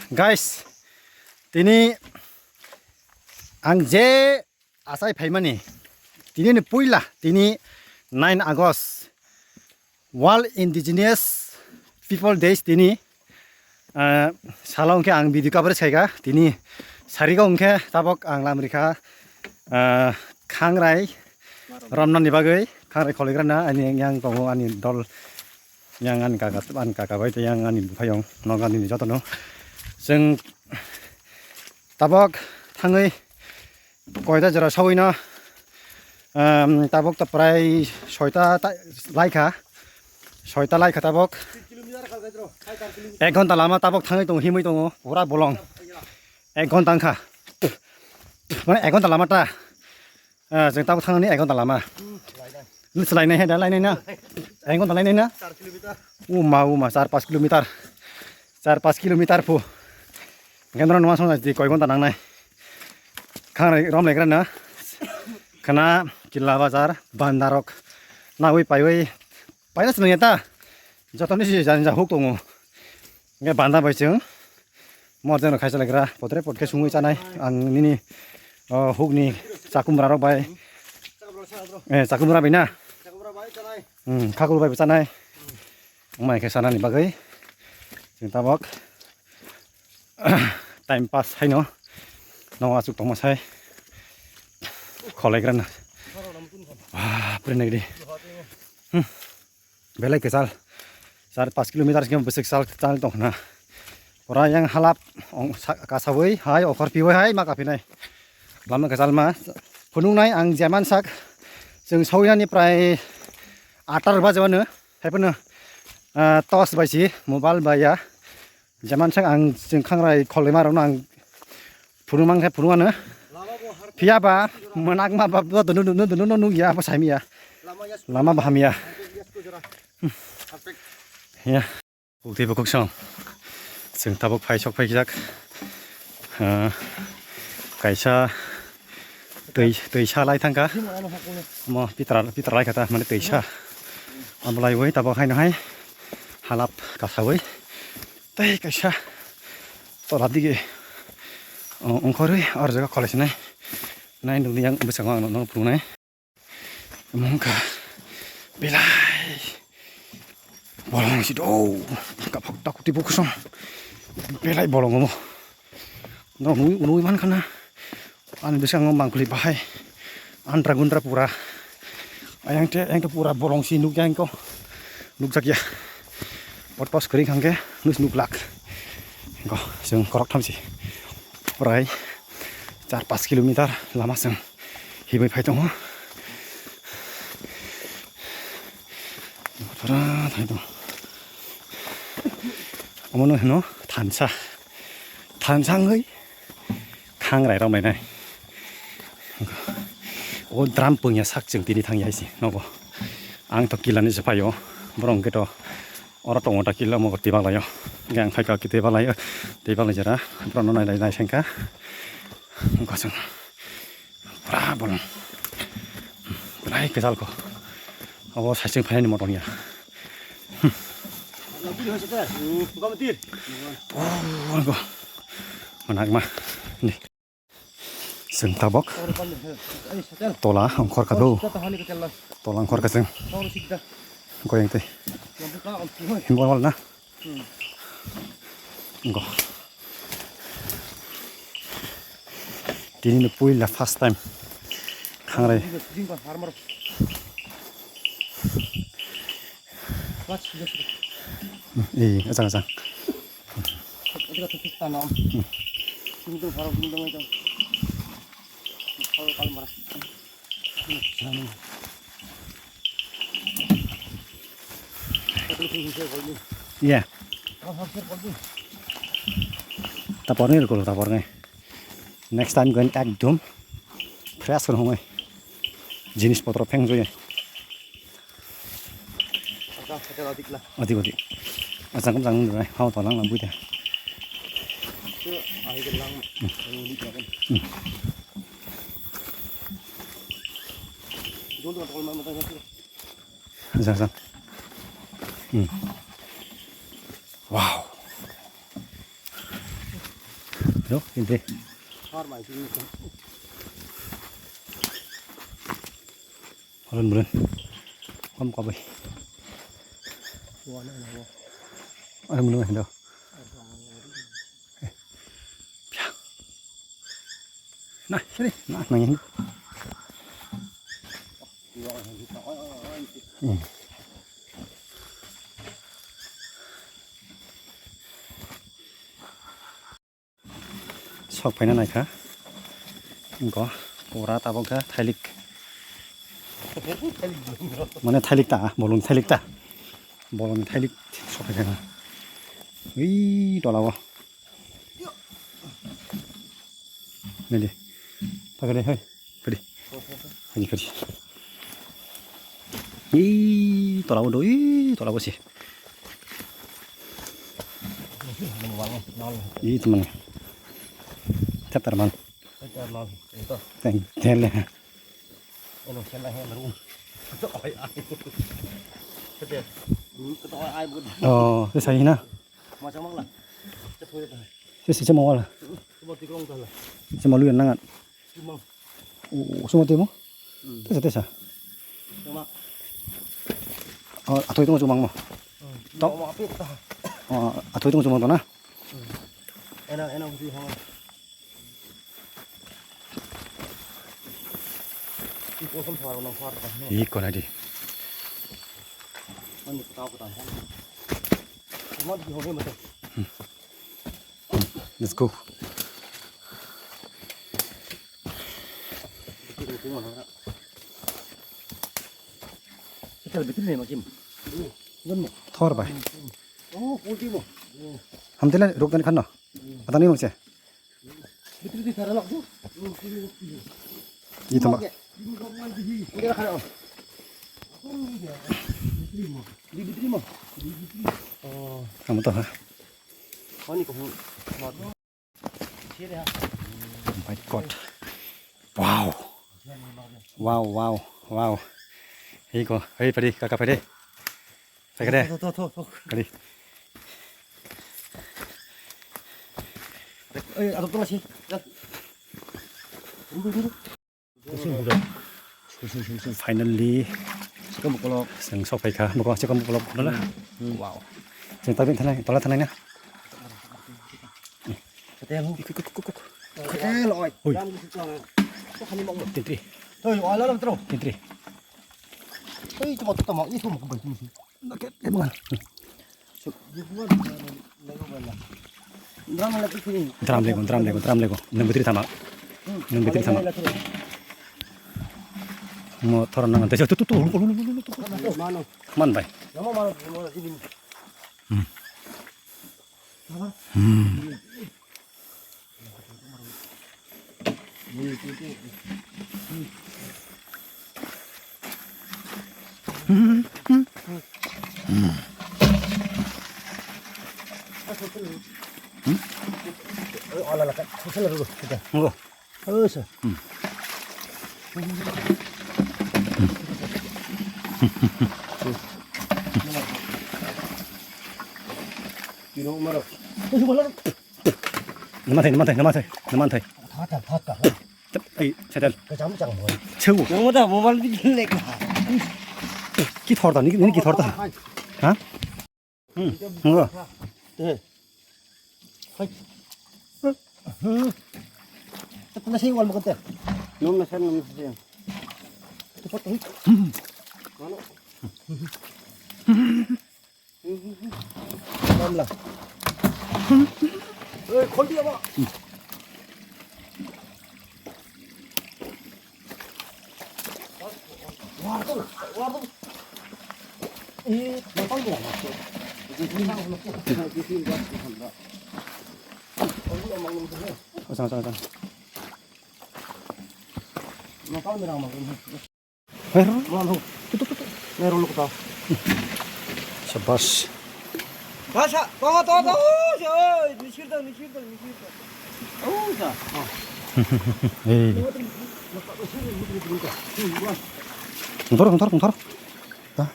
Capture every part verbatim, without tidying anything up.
Guys, tini ang je asai phaimani, tini ni puila, tini nine August, World Indigenous People Days tini, ah, salo hwnkhe ang video coverage khaika, tini sarigo hwnkhe tabok ang lamrikha, ah, khangrai romnani bagwi, khangrai kholigrana ani yang tongo ani dol. Yang ani kaka, ani kaka bai tei yang ani buphayong, nok ani jotono. Chwng tabok thangwi koita jora sawino, um, tabok to prai soita ta-, laikha, soita laikha tabok. Ek ghonta lama tabok thangwi tongo, himwi tongo, pura bolong. Ek ghonta wngkha. Mane ek ghonta lama ta. Ah, chwng tabuk thangni ek ghonta lama. Nung swlainai hai da, lainai na? Ek ghonta lainai na? Uma, uma, char pas kilometer. Char pas kilometer phu. Gendro numa song di koi ghonta nangnai. Khang rom legra na. Khana killa bazar, bandarok. Nawi paiwi. Paina swlangya ta. Jotoni si jani ja huk tongo. Nge banda bai chwng. Mor jeno khaisa legra, potre pot khe sungwi chanai. Ang nini, o, hukni chakumra rok bai. Eh, chakumra bai na? Hmm, khakul bai bo chanai. Wngmai khe sanani bagwi. Chwng tabok time pass haino. Nogo achuk tongma sai. Kholaikra na. Wah, pore nai di. Hmm. Belai kwchal. Char pas kilometer se bwswk chal, chal tong khna. Pura yang halap ong sa-, kasawi hai okhor piwi hai ma kapinai. Lama kwchal ma. Phunuknai ang jeman sak. Chwng sawinani prai atar baje wano. Hai phano, ah, torch bai si mobile bai ya. Jeman sak ang chwng khangrai kholima rokno ang phunuk mang khe phunuk ano. Phiya ba mwnakma ba bo dunu dunu dunu no nukya bo saimya. Lama bo hamya. Ya. Kok tei bo kok song. Chwng tabuk phai sok phai jak. Ah, kaisa twi, twisa lai thangkha. Mo pitra, pitra lai kha ta, mane twisa. Abo lai wi tabuk haino hai halap kasawi. Tei kaisa tola dige, o, ongkhorwi or jaga college nai. Nai nukni yang bwskango ang nono phunuknai. Mungkha belai bolong si do. Kaphok takuti bukusong belai bolong omo. No nui, nui man khana. Ani bwskango mangkuli bahai andra gundra pura. Ayang te, ayang te pura bolong si nukya engko. Nukjakya. Pot pos kering hangke nus nuklak. Engko, seng korok tham si. Prai char pas kilometer lama seng. Hibai phai tongo. Pura thai tongo. Omono hino thansa. Thansa wngwi khangrai rok nainai. O drum pungya sak chwng tini thangya hai se nogo. Ang to kila ni se phaio. Borok hwnkhe to oro tongo ta kila omo twi baklaio. Hwnkhe ang phaikha twi baklaio. Twi baklai jera. Borokno nailai naisengkha. Wngkha chwng. Pura bolong. Belai kwchal kho. Abo saichung phainani motom ya. Oh, go. Manakma. Ni. Chwng tabok. Tola ongkhor kha do. Tola ongkhor kha chwng. Goyang tei. Himbo wal na. Go. Tini no puila first time. Khangrai. Eh, ajang, ajang. Iya. Tapor ni rukul tapor ni. Next time gwen ekdom fresh kono hongoi. Jinis potro pheng joye. Adik, adik. Achang, achang, nung dai. Hao to lang lang buita. Jol to tol ma mata. Achang, achang. Hmm. Wow. Rok, hindi. Horon bulan. Kom kabai. Horon bulan, hindi. Nah, sini, nah, nah, ini. Hmm. Sok phaina naikha. Go, pura tabok khe thailik. Mane thailik ta, bolong thailik ta. Bolong thailik sok phaikha. Ui, tola o. Nini. Pagade, hei. Pwdi. Pwdi, pwdi. Ih, tola o do, ih, tola o si. Ih, teman. Tetar man. Teng, tele. Oh, te sai na. Te si chama wala. Chama luyan nangan. Oh, suma temo. Tesa, tesa. Oh, atoi tong chumang mo. To. Oh, atoi tong chumang to na. Ena, ena, husi hong. Iko na di. Let's go. Thor bai. Hamtila ruk dan khanno. Atani mangse. Ito ma. Amo to ha. Oh my God. Wow. Wow, wow, wow. Hei ko, hei padi, kaka padi. Pagade. To, to, to, to. Kadi. Eh, adok to lasi. Finally, chwng sok phaikha. Buko chwng bukolok nala. Wow. Chwng tabi thanai, tola thanai na. Hotel, oi. Oi. Tintri. Toi, ala lam tro. Tintri. Toi, tamo, tamo, itu mau kembali sini. Oke, eh, bukan. Drum lego, drum lego, drum lego. Nang bitri tama. Nang bitri tama. Mo thoro nang. Tuh, tuh, tuh, tuh. Man bai. Hmm. Hmm. Namathai, namathai, namathai, namathai. Thata, thata. Ei, Setel. Kacham chang mo. Cheu. Nang mo da mobile di lek na. Ki thor ta, ni, ni ki thor ta. Ha? Hmm. Ngo. Te. Hai. Te puna sei wal mo kate. Nom na sen, nom na sen. Te pot. Hmm. Mano. Gamla. Oi, khol diya ba. War to, war to. Eh, matang diya. Asang, asang, asang. Matang diya. Her. Mano. Tuh, tuh, tuh, tuh. Meron ko ta. Sabas. Basa, to, to, to. Oi, nisir to, nisir to, nisir to. Oh, sa. Hey. Ntor, ntor, ntor. Ta.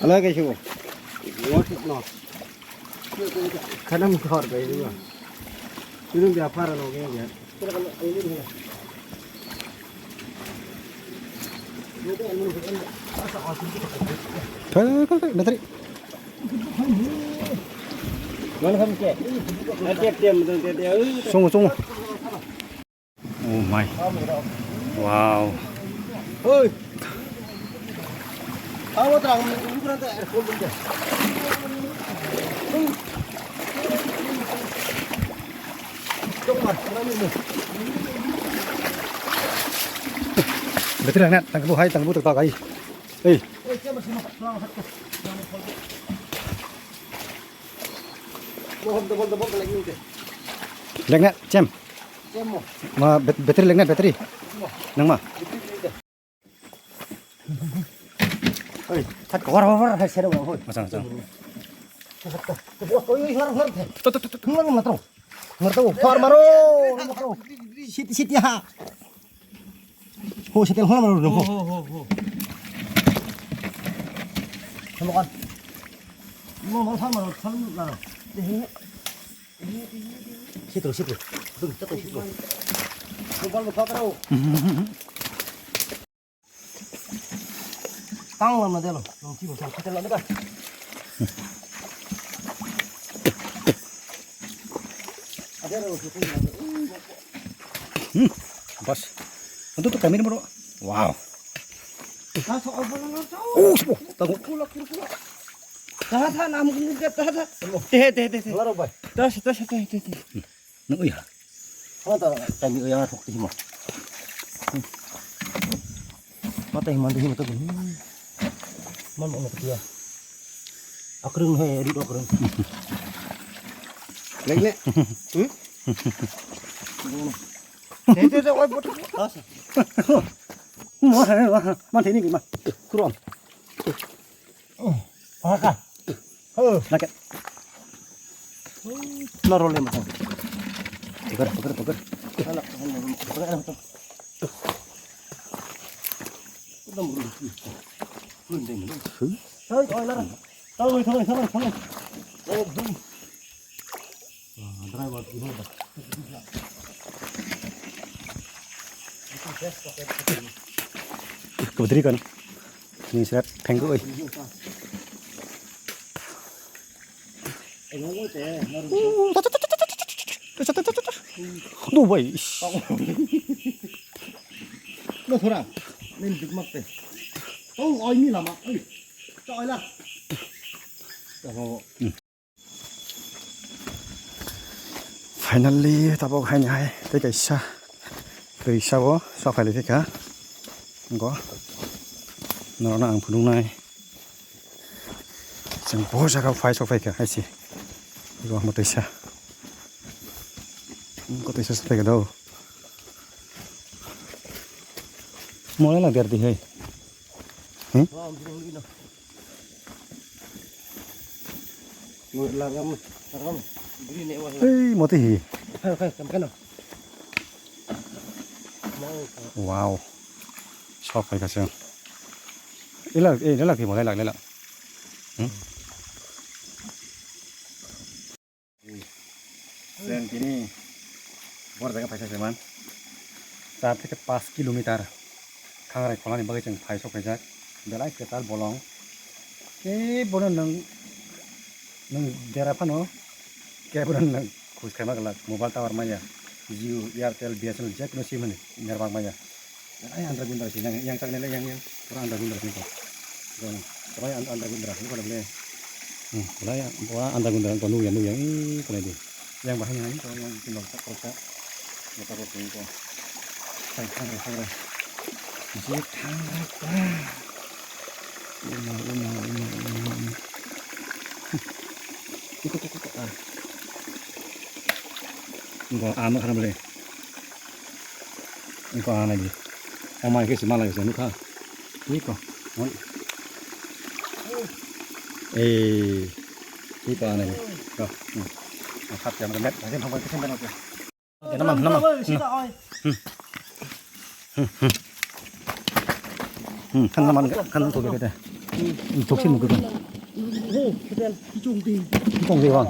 Ala kaisa bo. What is not? Kanam thor bai. Ini dia para lo, ini dia. Thoi, thoi, thoi, battery. Mana kamu ke? Nanti dia, dia, dia. Sungguh, sungguh. Oh my. Wow. Oi. Awo, terang, ukuran tak air cool deh. Cok, Mar, mana ini? Battery lang na, tangbu hai, tangbu tak tak ai. Ei. Mohon double double lagi ni. Lang na, chem. Chem mo. Ma bat-, battery lang na, battery. Mo. Nang ma. Oi, tak kor kor hai sero mo. Masang, masang. Oi, oi, oi, oi. To, to, to, to. Nang ma to. Ngerti, far maro, maro. Sit, sit ya. Ho, setel ho maro, ho. Ho, ho, ho, ho. Sama kan. Mau, mau, far maro, far maro. Sit, sit. Tung, tung, sit. Mau, mau, far maro. Tang lamna delo, nong kibo tang kitel lamna da. Ada lo, kitel lamna. Hmm, bas. Untuk tu kami nomor. Wow. Taso obo lo to. Oh, sebo. Tago. Pula, pula, pula. Taha, taha, nam gini ke taha, taha. Teh, teh, teh, teh. Laro bai. Tas, tas, teh, teh, teh. Nang ui ha. Hana ta tami ui ang thok tihimo. Mata hima tihimo to. Man mo kia. Akrung he ri akrung. Lek le. Hmm? Te te te oi bot. Asa. Ma he ma. Ma thini ki ma. Kuron. Haka. Oh. Lake. Naro le mata. Pegar, pegar, pegar. Ala, pegar, pegar, pegar. Udah mulu. Udah mulu. Hei, oi, lara. Tolong, tolong, tolong, tolong. Tolong, tolong. Wah, driver, ini dah. Kebetulan kan. Ini serat pengko, oi. Dubai. No thora. Nin big mak te. Oh, oi ni lama. Oi. Cha oi la. Finally, tabok haini hai tei kaisa twisa o sok phai lai kha. Go. Norokno ang phunuknai. Chwng bo jaga phai sok phai kha hai se. Go mo twisa. Go twisa sok phai kha do. Mo lai lang der di hai. Hmm? Ei, moti hi. Wow. Sok phai kha chwng. Ila, eh, ila ki mo lai lang, ila. Hmm? Chwng tini bor jaga phaisa se man. Char theke pas kilometer khangrai kholani bagwi chwng phai sok phaijak. Belai kwtal bolong. Kebono nwng, nwng dera phano kebono nwng khus khaima glak. Mobile tower maya. Jio, Airtel, B S N L, jekno sim hwnwi network maya. Ai, andra gundra si nang yang tak nele yang yang. Pura andra gundra si to. Dong. Pura and-, andra gundra. Ini pada boleh. Hmm, pura ya, pura andra gundra to nu yang nu yang. Ih, pura di. Yang bahaya yang to yang tinggal tak kerja. Ya tak kerja itu. Sai, sai, sai. Jek thang apa? Uma, uma, uma, uma, uma. Itu, itu, itu, ah. Enggak, anu, haram boleh. Iko anai di. Omai ke si malai se nukha. Iko. Oi. Eh. Iko anai di. Ko. Hmm. Khat ya, met. Lagi nomor kesan dan oke. Nama, nama. Hmm. Hmm. Hmm. Hmm. Kan nama, kan tu kita. Hmm. Tok sih mungkin. Oh, kita. Icung di. Icung di bang.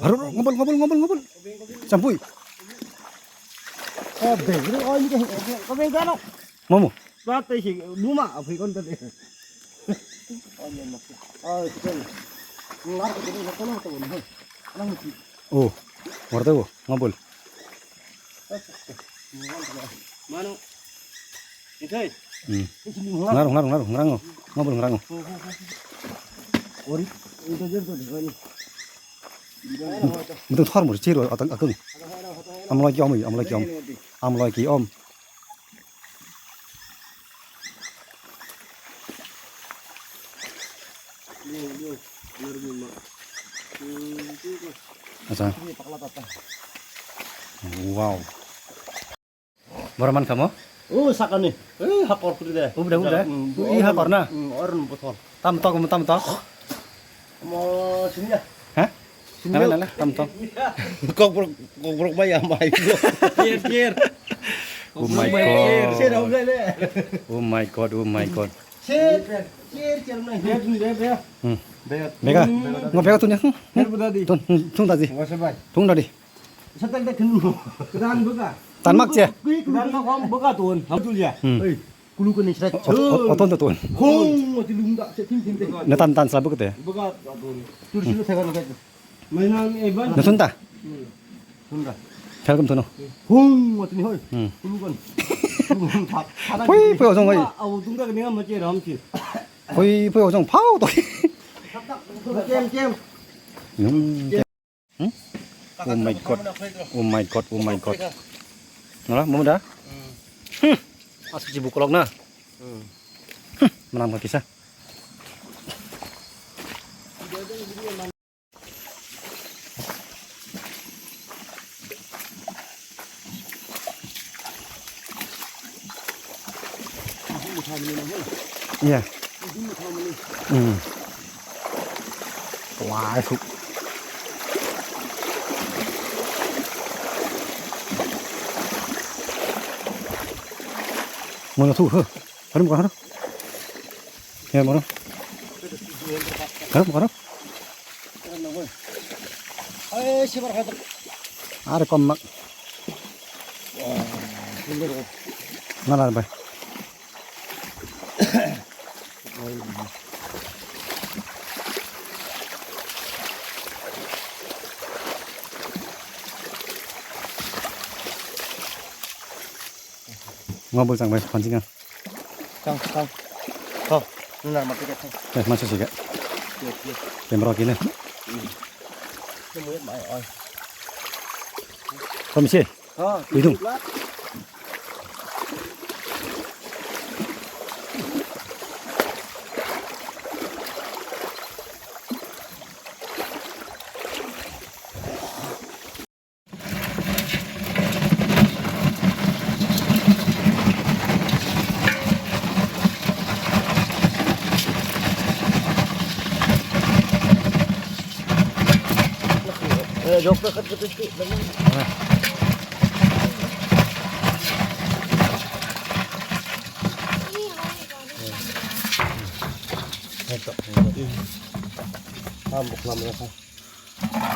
Aro, ngobol, ngobol, ngobol, ngobol. Champui. Momo. Ba tei si buma aphi kon tade. Oh, warta wo, ngobol. Mano. Ikai. Hmm. Ngarung, ngarung, ngarung, ngarung. Ngobol ngarung. Ori, itu dia tu. Betul thor mur chiro atang akung. Amloi ki om, amloi ki om. Amloi ki om. Acha. Wow. Bora man kamo? Oh, sakani. Eh, hakor kuri de. Ubda, ubda. Hmm, i hakor na? Hmm, orun botol. Tam tok, tam tok. Mo sini ya. Hah? Sini. Nala, nala, tam tok. Kokborok, kokborok mai amai. Kier, kier. Oh my God. Oh my God, oh my God. Kier, kier, kier mai. Hmm. Bega, ngo bega tunya. Tun, tun tadi. Tun tadi. Satel de kenu. Dan buka. Tan mak che. Dan mak om buka tun. Ham tulia. Hmm. Ei, kulu kene sra. Oton to tun. Hong, oti lum da se thim thim de. Na tan tan sra buka te. Buka tun. Tur silo thega na kai. Mainang e ban. Na sunta. Sunta. Welcome to no. Hong, oti ni hoi. Hmm. Kulu kan. Pui, pui, ojong oi. Au tung da ni ma che ram che. Pui, pui, ojong phau to. Kem, kem. Hmm. Hmm? Oh my God. Oh my God. Oh my God. Nala, mau dah? Hmm. Asli sibuk kolok na. Hmm. Menang kisa. Iya. Hmm. Wah, itu. Mana tuh, huh? Harum kan, harum? Ya, mana? Harum, harum? Are kom mak. Mana, bai? Ngo bwchang bai phanjinga. Tang, tang. Tho, nuna ma tiket tho. Eh, masa sih, Kak? Iya, iya. Pemro kini. Hmm. Ini mulut mai oi. Komisi. Oh, Bidung. Hamburg lamanya.